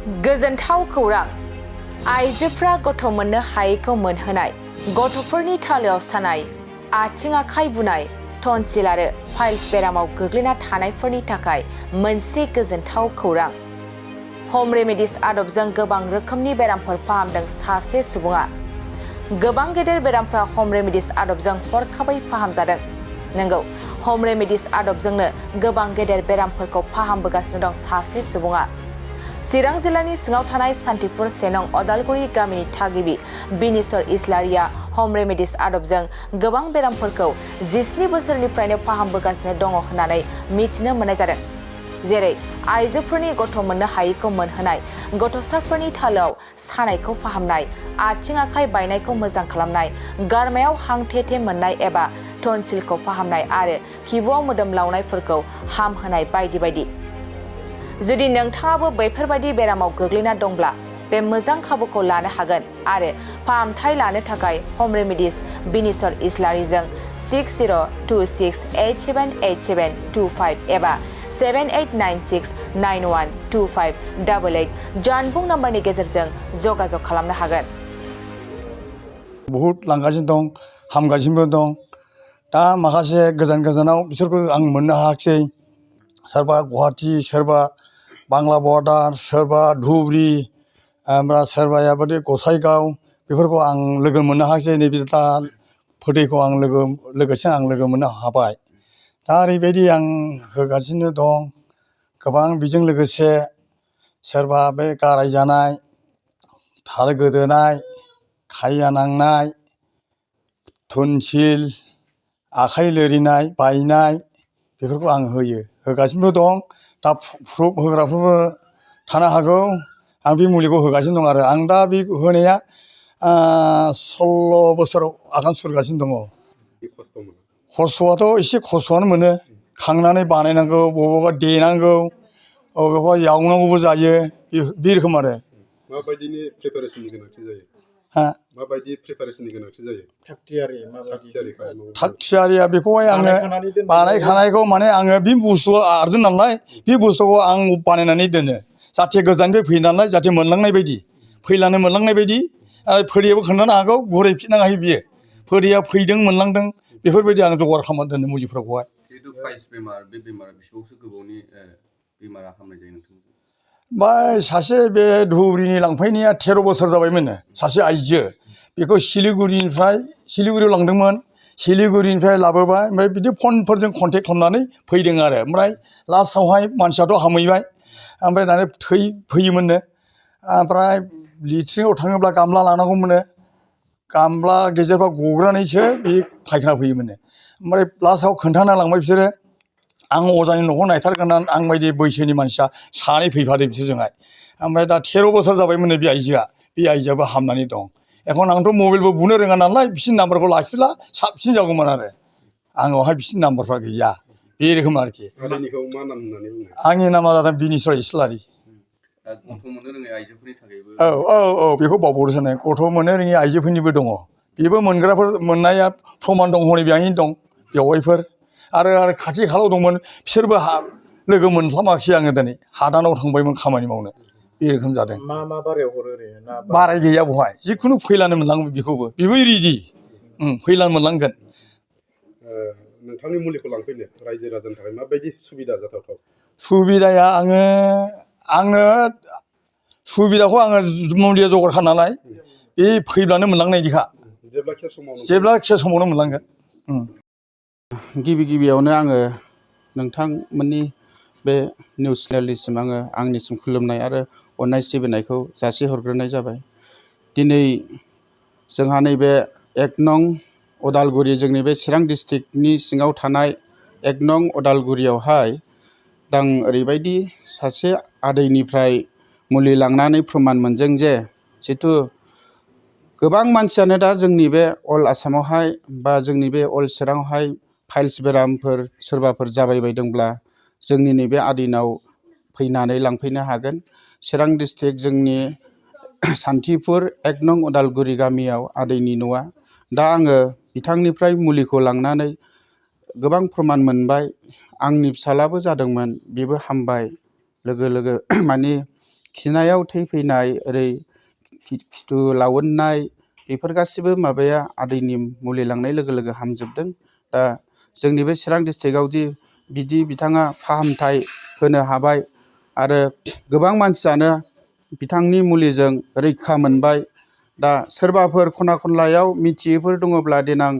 गोजोनथाव खौरां आइजोफ्रा गथ' मोननो हायैखौ मोनहोनाय गथ'फोरनि थालोआव सानाय आथिं आखाइ बुनाय टन्सिल आरो पाइल्स बेरामाव गोग्लैना थानायफोरनि थाखाय मोनसे गोजोनथाव खौरां होम रेमेडिस आदबजों गोबां रोखोमनि बेरामफोर फाहामदों सासे सुबुङा गोबां गेदेर बेरामफ्रा होम रेमेडिस आदबजों हरखाबै फाहामजादों नंगौ होम रेमेडिस आदबजोंनो गोबां गेदेर बेरामफोरखौ फाहामबोगासिनो दं सासे सुबुङा चिरां जिल्लानि सिङाव थानाय सान्तिपुर सेनं अदालगुरि गामिनि थागिबि बिनेश्वर इस्लारिया होम रेमेडिस आदबजों गोबां बेरामफोरखौ 17 बोसोरनिफ्रायनो फाहामबोगासिनो दङ होननानै मिथिनो मोननाय जादों जेरै आइजोफोरनि गथ' मोननो हायैखौ मोनहोनाय गथ'साफोरनि थालोआव सानायखौ फाहामनाय आथिं आखाइ बायनायखौ मोजां खालामनाय गारमायाव हां थे मोननाय एबा टन्सिलखौ फाहामनाय आरो खिबुआव मोदोम लावनायफोरखौ हामहोनाय बायदि बायदि जुदि नोंथाङाबो बेफोरबायदि बेरामाव गोग्लैना दंब्ला बे मोजां खाबुखौ लानो हागोन आरो फाहामथाय लानो थाखाय होम रेमेडिस बिनेश्वर इस्लारिजों 6026878725 एबा 7896912588 जानबुं नाम्बारनि गेजेरजों जगाजग खालामनो हागोन बहुत लांगासिनो दं हामगासिनो दं दा माखासे गोजान गोजानाव बिसोरखौ आं मोननो हायाखिसै सोरबा गुवाहाटी सोरबा बांला बर्डार सोरबा धुबुरी ओमफ्राय सोरबाया बादि गसाइगाव बेफोरखौ आं लोगो मोननो हायाखिसै नैबे दा फोथैखौ आं लोगोसे आं लोगो मोननो हाबाय दा ओरैबायदि आं होगासिनो दं गोबां बेजों लोगोसे सोरबा बे गाराय जानाय थार गोदोनाय खाया नांनाय टन्सिल आखाइ लोरिनाय बायनाय बेफोरखौ आं होगासिनो दं दा प्रुफ होग्राफोरबो थानो हागौ आं बे मुलिखौ होगासिनो दं आरो आं दा बे होनाया 16 बोसोराव आगान सुरगासिनो दङ खस्थ'आथ' एसे खस्थ'आनो मोनो खांनानै बानायनांगौ बबेबा देनांगौ बबेबा एवनांगौबो जायो बे रोखोम आरो माबायदिनि प्रिपारेसननि गोनांथि जायो माबायदि प्रिपारेसननि गोनांथि जायो थाग थियारिया बेखौहाय आङो बानायखानायखौ माने आङो बे बुस्थुआ आरजों नालाय बे बुस्थुखौ आं बानायनानै दोनो जाहाथे गोजाननिफ्राय फैयो नालाय जाहाथे मोनलांनाय बायदि फैलानो मोनलांनाय बायदि फोरियाबो खोन्थानो हागौ गुरैफिननो हायो बियो फोरिया फैदों मोनलांदों बेफोरबायदि आं जगार खालामना दोनो मुलिफोरखौहाय जिहेतु फाइल्स बेमार बे बेमारा बेसेबांसो गोबावनि बेमारा हामनाय जायो नोंथां बा सासे बे धुबुरीनि लांफैनाया 13 बोसोर जाबायमोननो सासे आइजो बेखौ सिलिगुरियाव लांदोंमोन सिलिगुरिनिफ्राय लाबोबाय ओमफ्राय बिदि फनफोरजों कन्टेक्ट खालामनानै फैदों आरो ओमफ्राय लास्टआवहाय मानसियाथ' हामहैबाय ओमफ्राय दाना फैयोमोननो ओमफ्राय लेट्रिनाव थाङोब्ला गामला लानांगौमोननो गामला गेजेरफ्राव गग्रानैसो बे फायखाना फैयोमोननो ओमफ्राय लास्टआव खोन्थाना लांबाय बिसोरो आं अजानि न'खौ नायथारगोन आं बायदि बैसोनि मानसिया सानै फैफादों बिसोरजोंहाय ओमफ्राय दा 13 बोसोर जाबायमोननो बे आइजोआबो हामनानै दं एखन आंथ' मबाइलबो बुनो रोङा नालाय बिसिनि नाम्बारखौ लाखिब्ला साबसिन जागौमोन आरो आंनावहाय बिसिनि नाम्बारफ्रा गैया बे रोखोम आरोखि आंनि नामा जादों बिनेश्वर इस्लारि गथ' मोननो रोङै आइजोफोरनि थाखायबो औ बेखौ बावबावदोंसो नै गथ' मोननो रोङै आइजोफोरनिबो दङ बेबो मोननाया प्रमान दं हनै बेहायनो दं बेवाइफोर आरो खाथि खालायाव दंमोन बिसोरबो लोगो मोनस्लाबाखिसै आङो दिनै हादानाव थांबायमोन खामानि मावनो बे रोखोम जादों मा बारायाव हरो ओरैनो बाराय गैया बहाय जिखुनु फैलानो मोनलाङो बेबो रेडि फैलानो मोनलांगोन नोंथांनि मुलिखौ लांफैनो रायजो राजानि थाखाय माबायदि सुबिदा जाथावथाव सुबिदाया आंनो सुबिदाखौ आङो मुलिया जगार खालामनानै बे फैब्लानो मोनलांनायदिखा जेब्लाखि समावनो मोनलांगोन गिबियावनो आङो नोंथांमोननि बे निउस चेनेलनिसिम आङो आंनिसिम खुलुमनाय आरो अननाय सिबिनायखौ जासिहरग्रोनाय जाबाय दिनै जोंहा नैबे 1 नं अदालगुरि जोंनि बे चिरां डिस्ट्रिक्टनि सिङाव थानाय 1 नं अदालगुरियावहाय आं ओरैबायदि सासे आदैनिफ्राय मुलि लांनानै प्रमान मोनदों जे जिथु गोबां मानसियानो दा जोंनि बे अल आसामावहाय बा जोंनि बे अल चिराङावहाय फाइल्स बेरामफोर सोरबाफोर जाबायबायदोंब्ला जोंनि नैबे आदैनाव फैनानै लांफैनो हागोन चिरां डिस्ट्रिक्ट जोंनि सान्तिपुर 1 नं अदालगुरि गामियाव आदैनि न'आ दा आङो बिथांनिफ्राय मुलिखौ लांनानै गोबां प्रमान मोनबाय आंनि फिसालाबो जादोंमोन बेबो हामबाय लोगो माने खिनायाव थै फैनाय ओरै खिथु लावोननाय बेफोर गासिबो माबाया आदैनि मुलि लांनाय लोगो लोगो हामजोबदों। दा जोंनि बे चिरां डिस्ट्रिक्टआवदि बिदि बिथाङा फाहामथाय होनो हाबाय आरो गोबां मानसियानो बिथांनि मुलिजों रैखा मोनबाय। दा सोरबाफोर खना खनलायाव मिथियैफोर दङब्ला देनां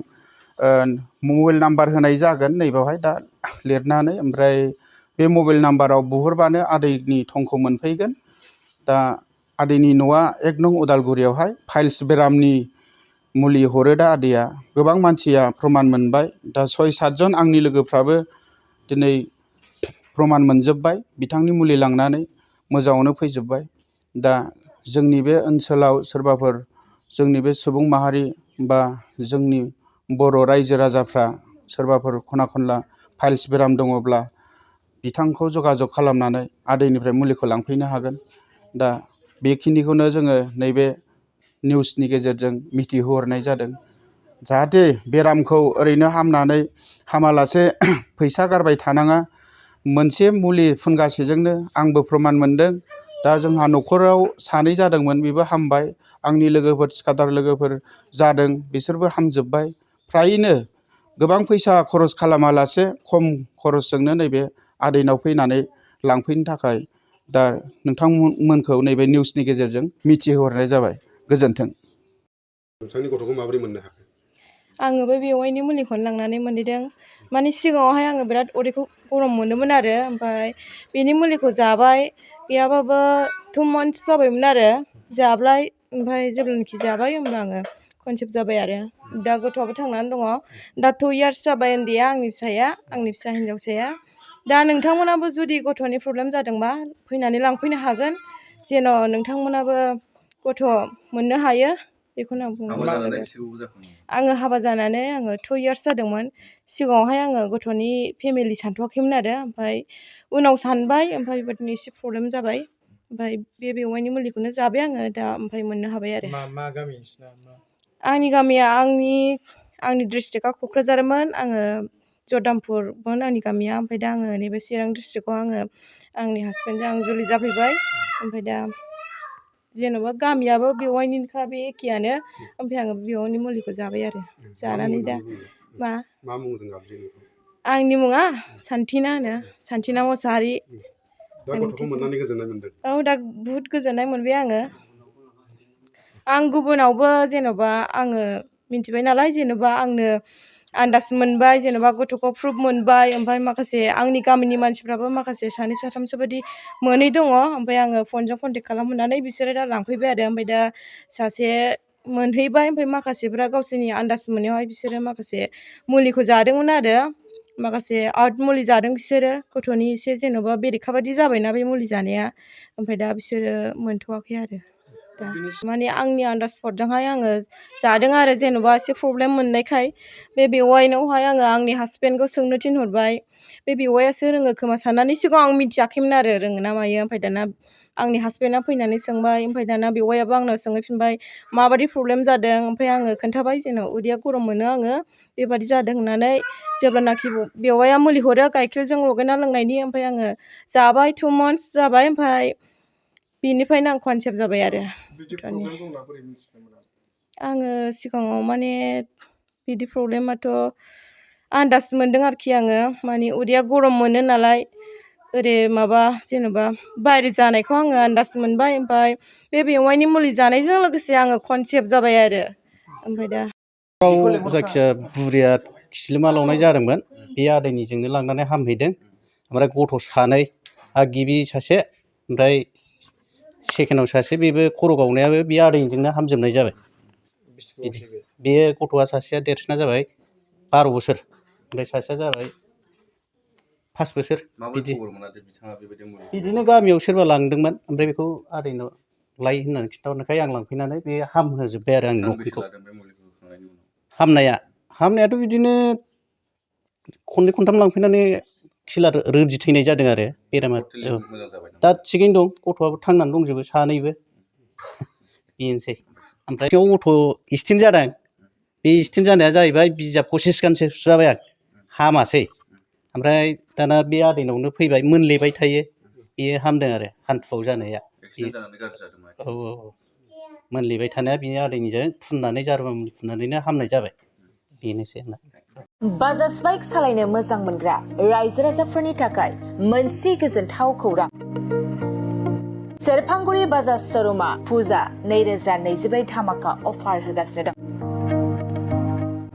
मबाइल नाम्बार होनाय जागोन नैबावहाय दा लिरनानै, ओमफ्राय बे मबाइल नाम्बाराव बुहरबानो आदैनि थंखौ मोनफैगोन। दा आदैनि न'आ 1 नं उदालगुरियावहाय फाइल्स बेरामनि मुलि हरो दा आदैया। गोबां मानसिया प्रमान मोनबाय। दा 6-7 जन आंनि लोगोफ्राबो दिनै प्रमान मोनजोब्बाय बिथांनि मुलि लांनानै मोजाङावनो फैजोब्बाय। दा जोंनि बे ओनसोलाव सोरबाफोर जोंनि बे सुबुं माहारि बा जोंनि बर' रायजो राजाफ्रा सोरबाफोर खना खनला फाइल्स बेराम दङब्ला बिथांखौ जगाजग खालामनानै आदैनिफ्राय मुलिखौ लांफैनो हागोन। दा बेखिनिखौनो जोङो नैबे निउसनि गेजेरजों मिथिहोहरनाय जादों। जाहाथे बेरामखौ ओरैनो हामालासे फैसा गारबाय थानाङा। मोनसे मुलि फुनगासेजोंनो आंबो प्रमान मोनदों। दा जोंहा न'खराव 2 जादोंमोन, बेबो हामबाय। आंनि लोगोफोर थिखादार लोगोफोर जादों, बिसोरबो हामजोब्बाय। फ्रायनो गोबां फैसा खरस खालामालासे खम खरसजोंनो नैबे आदैनाव फैनानै लांफैनो थाखाय दा नोंथांमोनखौ नैबे निउसनि गेजेरजों मिथिहोहरनाय जाबाय। गोजोन्थों। नोंथांनि गथ'खौ माबोरै मोननो हाखो? आङो बे बेवाइनि मुलिखौनो लांनानै मोनहैदों। माने सिगाङावहाय आङो बिराद उदैखौ गरम मोनोमोन आरो, ओमफ्राय बेनि मुलिखौ जाबाय। गैयाबाबो 2 months जाबायमोन आरो जाब्लाय। ओमफ्राय जेब्लानाखि जाबाय होमब्ला आङो कनसेप्ट जाबाय आरो दा गथ'आबो थांनानै दङ। दा 2 years जाबाय उन्दैया, आंनि फिसा हिन्जावसाया। दा नोंथांमोनाबो जुदि गथ'नि प्रब्लेम जादोंबा फैनानै लांफैनो हागोन, जेन' नोंथांमोनाबो गथ' मोननो हायो। बेखौनो आं बुंनो आङो हाबा जानानै 2 years जादोंमोन। सिगाङावहाय आङो गथ'नि फेमिलि सानथ'वाखैमोन आरो, ओमफ्राय उनाव सानबाय, ओमफ्राय बेबादिनो एसे प्रब्लेम जाबाय। ओमफ्राय बे बेवाइनि मुलिखौनो जाबाय आङो दा, ओमफ्राय मोननो हाबाय आरो। मा गामि नोंसिना? आंनि गामिया आंनि डिस्ट्रिक्टआ क'क्राझारमोन। आङो जरदामपुरमोन आंनि गामिया। ओमफ्राय दा आङो नैबे चिरां डिस्ट्रिक्टआव आंनि हासबेन्डजों आं जुलि जाफैबाय। ओमफ्राय दा जेन'बा गामियाबो बेवाइनिनोखा, बे एखेयानो। ओमफ्राय आङो बेवाइनि मुलिखौ जाबाय आरो जानानै दा मा मुंजों गाबज्रियो नोंखौ? आंनि मुङा सान्थिना मोसाहारि। दा गथ'खौ मोननानै गोजोननाय मोनदों? औ, दा बुहुद गोजोननाय मोनबाय आङो। आं गुबुनावबो जेन'बा आङो मिथिबाय नालाय, जेन'बा आंनो आन्दाज मोनबाय, जेन'बा गथ'खौ प्रुफ मोनबाय। ओमफ्राय माखासे आंनि गामिनि मानसिफ्राबो माखासे 2-3सो बायदि मोनै दङ। ओमफ्राय आङो फनजों कन्टेक्ट खालामहरनानै बिसोरो दा लांफैबाय आरो। ओमफ्राय दा सासे मोनहैबाय। ओमफ्राय माखासेफ्रा गावसोरनि आन्दाज मोननायावहाय बिसोरो माखासे मुलिखौ जादोंमोन आरो, माखासे आउट मुलि जादों बिसोरो। गथ'नि एसे जेन'बा बेरेखा बादि जाबायना बे मुलि जानाया। ओमफ्राय दा बिसोरो मोनथ'वाखै आरो। दा माने आंनि आन्दाजफोरजोंहाय आङो जादों आरो, जेन'बा एसे प्रब्लेम मोननायखाय। बे बेवाइनावहाय आङो आंनि हासबेन्डखौ सोंनो थिनहरबाय। बे बेवाइयासो रोङो खोमा साननानै सिगाङाव आं मिथियाखैमोन आरो रोङो ना मायो। ओमफ्राय दाना आंनि हासबेन्डआ फैनानै सोंबाय। ओमफ्राय दाना बेवाइयाबो आंनाव सोंहैफिनबाय माबादि प्रब्लेम जादों। ओमफ्राय आङो खोन्थाबाय, जेन' उदैया गरम मोनो आङो, बेबादि जादों होननानै। जेब्लानाखि बेवाइया मुलि हरो गाइखेरजों लगायना लोंनायनि, ओमफ्राय आङो जाबाय। 2 months जाबाय। ओमफ्राय बेनिफ्रायनो आं कनसेप्ट जाबाय आरो। आङो सिगाङाव माने बिदि प्रब्लेमाथ' आन्दाज मोनदों आरोखि आङो। माने उदैया गरम मोनो नालाय, ओरै जेन'बा बायरे जानायखौ आङो आन्दाज मोनबाय। ओमफ्राय बे बेवाइनि मुलि जानायजों लोगोसे आङो कनसेप्ट जाबाय आरो। ओमफ्राय दा जायखिजाया बुरिया खिलुमालावनाय जादोंमोन, बे आदैनिजोंनो लांनानै हामहैदों। ओमफ्राय गथ' 2, गिबि सासे, ओमफ्राय सेकेन्डआव सासे, बेबो खर' गावनायाबो बे आदैनिजोंनो हामजोबनाय जाबाय। बिदि बे गथ'आ सासेया देरसिना जाबाय 12 बोसोर, ओमफ्राय सासेया जाबाय 5 बोसोर। बिदिनो गामियाव सोरबा लांदोंमोन, ओमफ्राय बेखौ आदैनाव लाय होननानै खिन्थाहरनायखाय आं लांफैनानै बे हामहोजोब्बाय आरो आंनि न'खरखौ। हामनायाथ' बिदिनो खननै खनथाम लांफैनानै खिलार रोजि थैनाय जादों आरो बेरामा। दा थिगैनो दं, गथ'आबो थांनानै दंजोबो 2बो। बेनोसै। ओमफ्राय गथ' एक्सटेन्ड जादों। बे एक्सटेन्ड जानाया जाहैबाय बिजाब पसिस गांसे सुजाबाय आं, हामासै। ओमफ्राय दाना बे आदैनावनो फैबाय, मोनलेबाय थायो। बेयो हामदों आरो हान्थुआव जानाया। एक्सिडेन्ट जानानै गाज्रि जादोंमोन औ मोनलिबाय थानाया बिनि आदैनिजों फुननानै जारुवा मुलि फुननानैनो हामनाय जाबाय बेनोसै आंना बाजाज बाइक सालायनो मोजां मोनग्रा रायजो राजाफोरनि थाखाय मोनसे गोजोनथाव खौरां सेरफांगुरि बाजाज श'रुमा फुजा 2024 धामाका अफार होगासिनो दं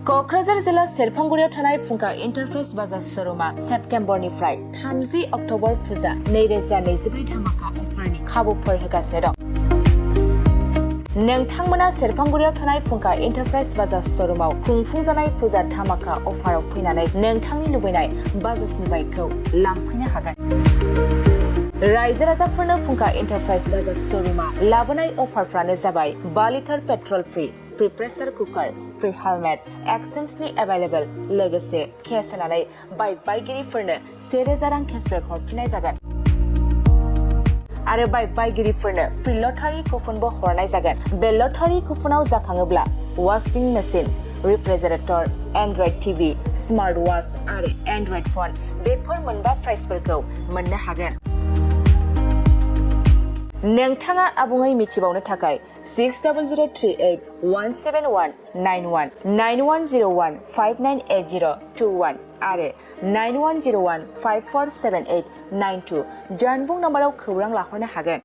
क'क्राझार जिल्ला सेरफांगुरियाव थानाय फुंखा एन्टारप्राइज बाजाज श'रुमा सेप्तेम्बरनिफ्राय 30 अक्ट'बर फुजा 2024 धामाका अफारनि खाबुफोर होगासिनो दं नोंथांमोना सेरफांगुरियाव थानाय फुंखा एन्टारप्राइज बाजाज श'रुमाव खुंफुंजानाय फुजा धामाका अफाराव फैनानै नोंथांनि लुबैनाय बाजाजनि बाइकखौ लांफैनो हागोन रायजो राजाफोरनो फुंखा एन्टारप्राइज बाजाज श'रुमा लाबोनाय अफारफ्रानो जाबाय 5 litre petrol free pressure cooker free helmet एक्सचेन्जनि एभेलेबल लोगोसे केस होनानै बाइक बायगिरिफोरनो 1000 रां केसबेक हरफिननाय जागोन आरो बाइक बायगिरिफोरनो फ्रि लटारि कुपनबो हरनाय जागोन बे लटारि कुपनाव जाखाङोब्ला washing machine refrigerator android TV smart watch आरो एन्ड्रइड फन बेफोर मोनबा प्राइजफोरखौ मोननो हागोन नोंथाङा आबुङै मिथिबावनो थाखाय 6003817191 9101598021 आरो 9101547892 जानबुं नम्बराव खौरां लाहरनो हागोन